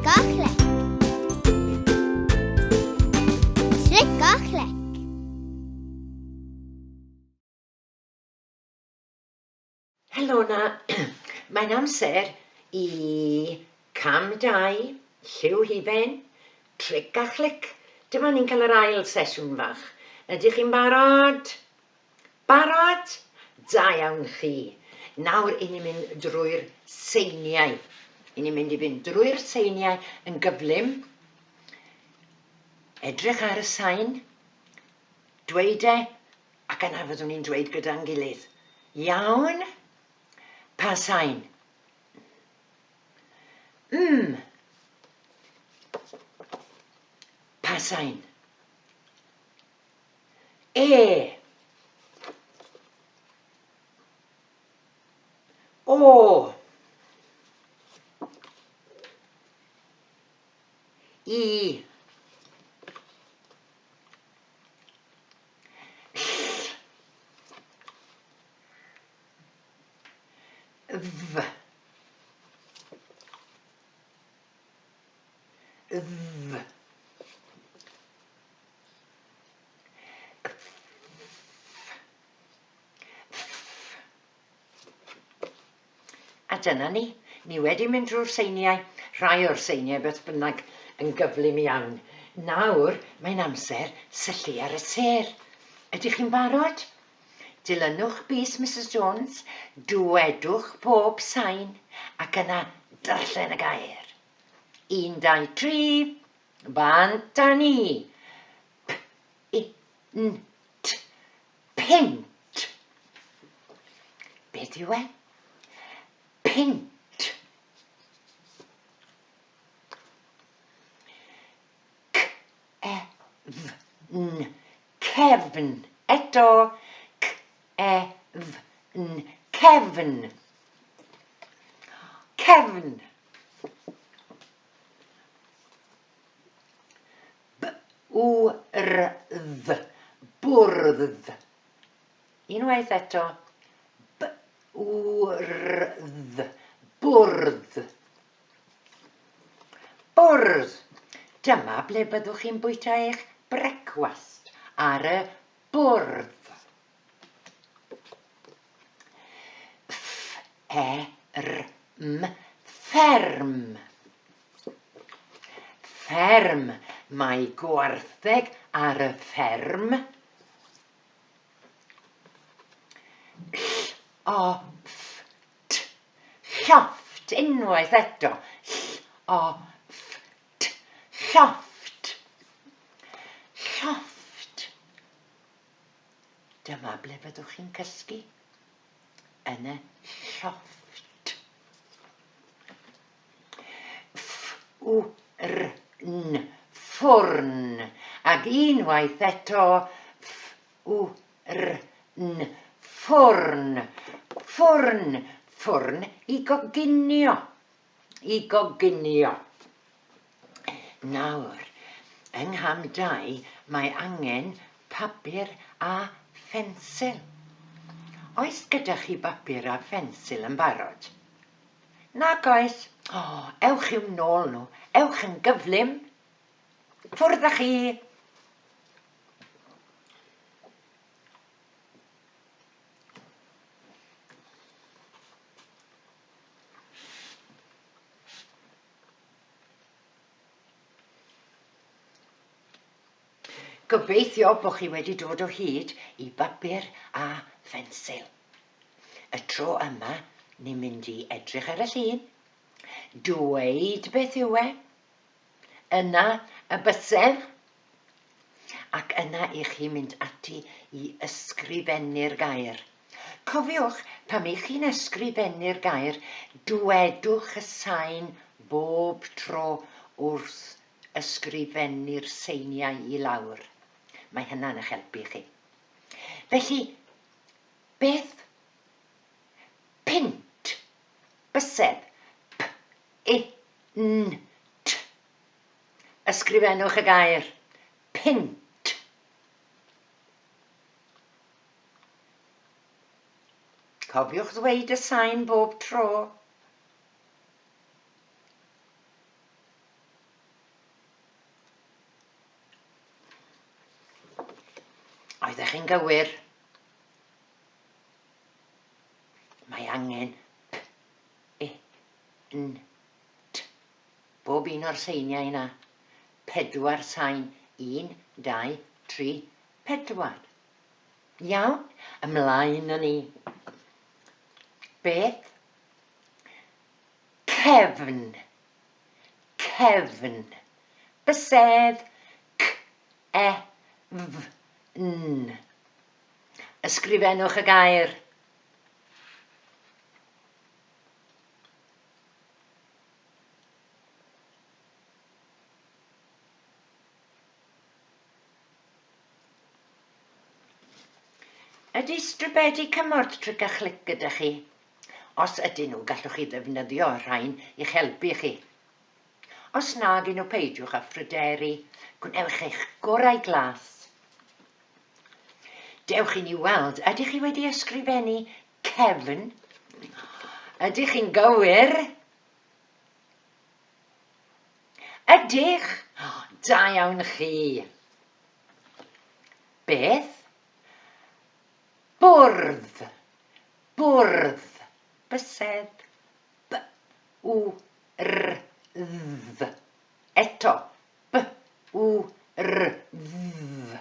Clic a chlec. Clic a chlec. Helo 'na. Mae'n amser i Cam 2, Lliw Hufen, Tric a Chlic. Dyma ni'n cael yr ail sesiwn fach. Ydych chi'n barod? Barod? Da iawn chi. Nawr i ni'n mynd drwy'r seiniau. I ni'n mynd i fynd drwy'r seiniau yn gyflym. Edrych ar y sain, dweud e, Ac yna fyddwn ni'n dweud gyda'n gilydd, Iawn? Pa sain? M. Pa sain? E. O. I. Ll. F. Dd. F. A dyna ni. Ni wedi mynd drwy'r seiniau, rhai o'r seiniau beth bynnag, yn gyflym iawn. Nawr mae'n amser syllu ar y sêr. Ydych chi'n barod? Dilynwch bys Misus Jones, dwedwch pob sain, ac yna darllen y gair. Un, dau, tri, bant â ni! P, I, N, T, Pint. Beth yw e? Pint. C E F N. Cefn. Eto. C E F N. Cefn. Cefn. B-w-r-dd, bwrdd. Unwaith eto, b-w-r-dd, bwrdd. Bwrdd. Dyma ble byddwch chi'n bwyta eich brecwast, ar y bwrdd. F-e-r-m, fferm. Fferm. Mae gwartheg ar y fferm. Ll-o-ff-t. Llofft. Unwaith eto. Ll-o-ff-t. Llofft. Llofft. Dyma ble fyddwch chi'n cysgu. Yn y llofft. Ff-w-r-n, ffwrn. Ac unwaith eto, ff-w-r-n, ffwrn. Ffwrn, ffwrn i goginio. I goginio. Nawr, yng ngham 2, mae angen papur a phensil. Oes gyda chi bapur a phensil yn barod? Nac oes. O, ewch i'w nôl nhw. Ewch yn gyflym. Ffwrdd â chi! Gobeithio bod chi wedi dod o hyd i bapur a phensil. Y tro yma, ni'n mynd i edrych ar y llun, dweud beth yw e, yna y bysedd, ac yna i chi mynd ati i ysgrifennu'r gair. Cofiwch, pan y'ch chi'n ysgrifennu'r gair, dwedwch y sain bob tro wrth ysgrifennu'r seiniau i lawr. Mae hynna'n eich helpu chi. Felly, Beth? Pint. Bysedd. P I N T. Ysgrifennwch y gair. Pint. Cofiwch ddweud y sain bob tro. Ydych chi'n gywir? Mae angen p, e, n, t. Bob un o'r seiniau yna. Pedwar sain. Un, dau, tri, pedwar. Iawn? Ymlaen â ni. Beth? Cefn. Cefn. Bysedd. C, E, F, N. Ysgrifennwch y gair. Ydy stribedi cymorth tric a chlic gyda chi? Os ydyn nhw, gallwch chi ddefnyddio y rhain i'ch helpu chi. Os nag y'n nhw peidiwch â phryderu, gwnewch eich gorau glas. Dewch i ni weld, ydych chi wedi ysgrifennu cefn? Ydych chi'n gywir? Ydych? Da iawn chi. Beth? Bwrdd. Bwrdd. Bysedd. B U R dd. Eto. B U R dd.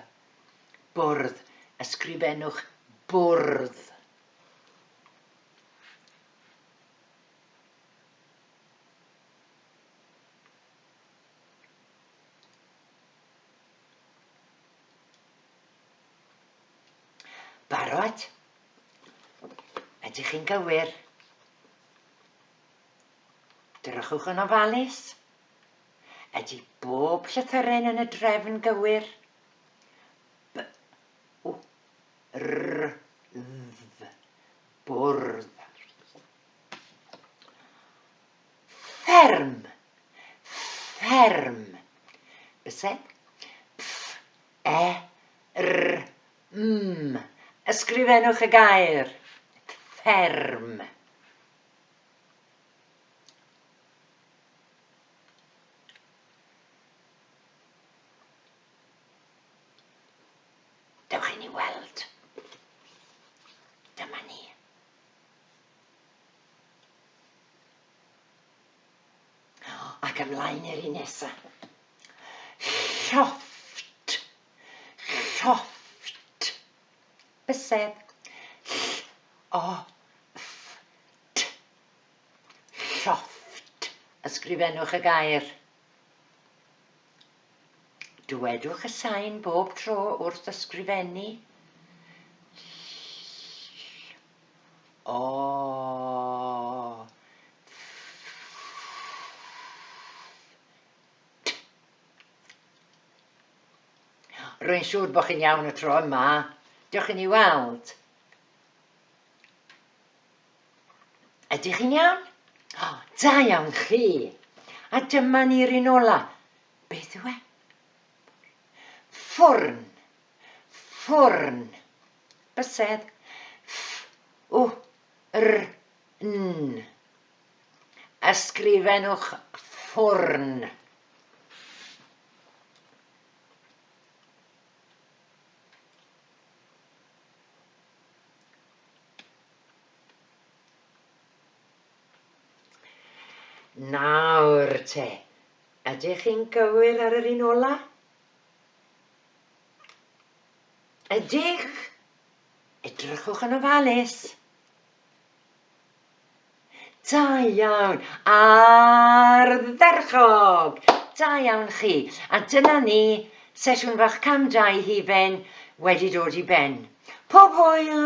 Bwrdd. Ysgrifennwch bwrdd. Barod? Ydych chi'n gywir? Drychwch yn ofalus. Ydy bob llythyren yn y drefn gywir? B, U, R, dd. Bwrdd. Fferm. Fferm. Bysedd. Pff, e, r, m. Ysgrifennwch y gair. Fferm. Dewch i ni weld. Dyma ni. Ac ymlaen i'r un nesa. Llofft. Llofft. Bysedd. Ll o f t. Llofft. Ysgrifennwch y gair. Dywedwch y sain bob tro wrth ysgrifennu. Ll O F T. Rwy'n siŵr bod chi'n iawn y tro yma. Dewch i ni weld. Ydych chi'n iawn? O, da iawn chi. A dyma ni'r un ola. Beth yw e? Ffwrn. Ffwrn. Bysedd. Ff, w, r, n. Ysgrifennwch ffwrn. Nawr te, ydych chi'n gywir ar yr un ola? Ydych? Edrychwch yn ofalus. Da iawn! Ardderchog! Da iawn chi! A dyna ni, sesiwn fach cam 2 hufen wedi dod i ben. Pob hwyl!